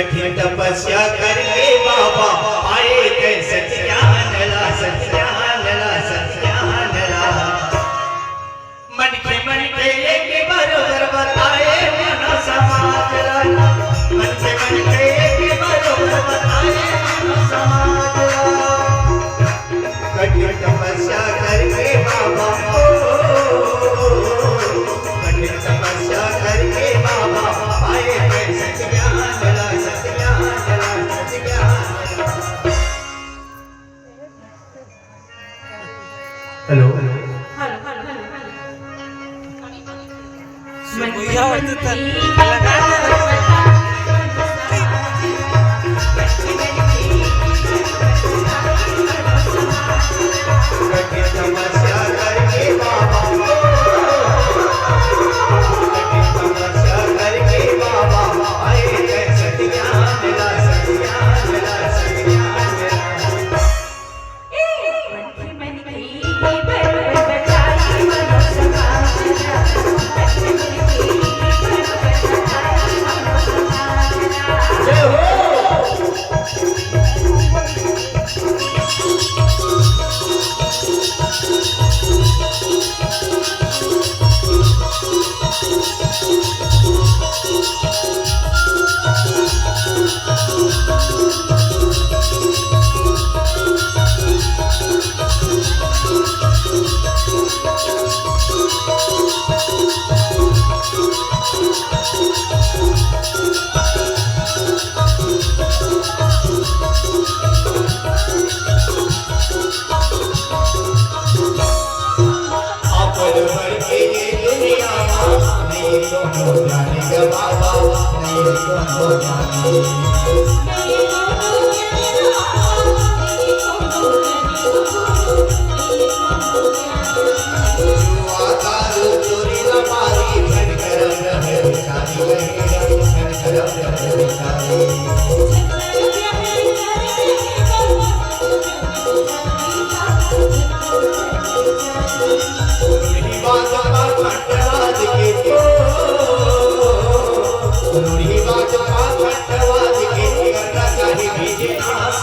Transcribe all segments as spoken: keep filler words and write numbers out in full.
कठिन तपस्या करके बाबा पाए गए सत ज्ञान ला, सत ज्ञान ला, सत ज्ञान ला। मनखे मन के एक बरोबर बताए मानव समाज ला। मनखे मन के एक बरोबर बताए मानव समाज ला। कठिन तपस्या करके बाबा, ओ, कठिन तपस्या करके बाबा पाए गए सत ज्ञान ला, सत ज्ञान ला, सत ज्ञान ला। Hello. Hello, hello, hello, hello. अपन भर के ये दुनिया मा नहीं कोनो जाने के बाबा, नहीं कोनो जाने। जुआ दारू चोरी लबारी, झन करम रहे भिखारी, झन करम रहे भिखारी। रूढ़िवाद पाखंडवाद के, रूढ़िवाद पाखंडवाद के करना चाही विनाश।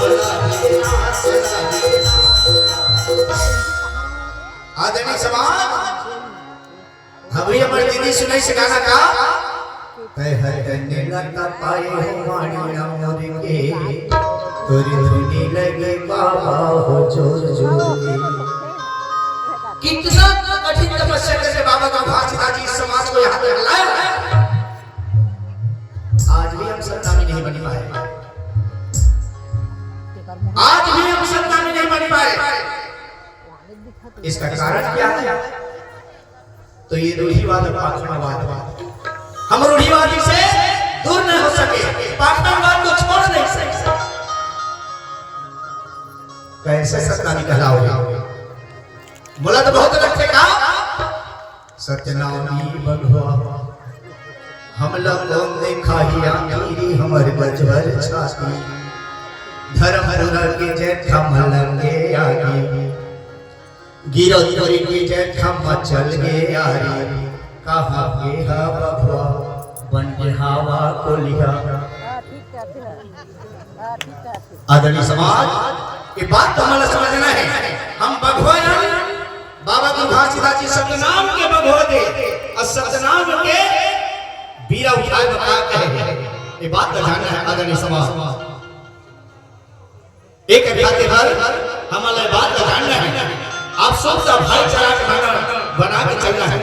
आदरणीय समाज, अभी हमर दीदी सुनाइस गाना का, तै हर कन्ने लता पाए हो माड़िया मोर के, तोरी धुनी लगे बाबा हो जोर जोर के। कितना कठिन तपस्या करके बाबा का भाषिता जी समाज को यहाँ तक लाया। आज भी हम सत्नामी नहीं बन पाए, आज भी हम सत्नामी नहीं बन पाए। इसका कारण क्या है? तो ये रूढ़िवाद और पाखंडवाद, हम रूढ़िवादी से दूर नहीं हो सके, पाखंडवाद को छोड़ नहीं सके। कैसे सत्नामी कहलाओगे? बोला तो बहुत रखे का सतनामी बघवा, हमला कौन देखाही आखिरी हमर बजर छाती। धर्मपुरा के जैठा मलंगे आगे, गिरौदपुरी के जैठा मचल गे यारी। कहाँ गे हा बघवा बन गे हवा कोलिहा। आदरणीय समाज, ये बात तो हमला समझना है। हम बघवा यानी बाबा गुरु घासीदास जी सतनाम के बघवा दे और सतनाम के बीरा उठाए बता कहे। ये बात तो जानना है आदरणीय समाज। एक खातिर हमला बात तो जानना है। आप सब का भाईचारा के बना, बना के चलना है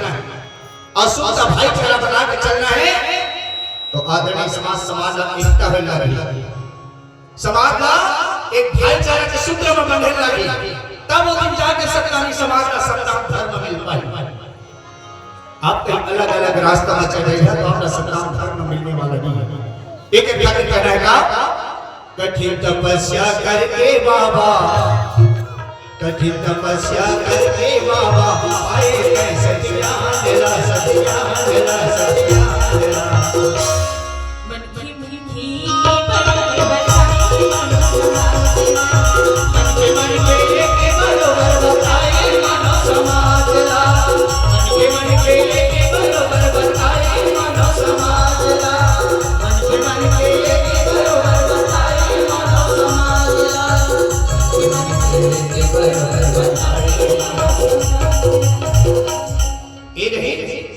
और सब का भाईचारा बना के चलना है। तो आदरणीय समाज, समाज का एकता होना रही। समाज ला एक भाईचारा के सूत्र में बंधे लागी, तब वो दिन जाके सतनामी समाज का सतनाम धर्म मिल पाई। आप कहीं अलग-अलग रास्ता में चल रहे हैं, तो आपका सतनाम धर्म मिलने वाला नहीं है। एक एक खातिर कहना है का? कठिन तपस्या करके बाबा, कठिन तपस्या करके बाबा, आए हैं सत्यान ला, सत्यान ला, सत्यान ला। ये नहीं,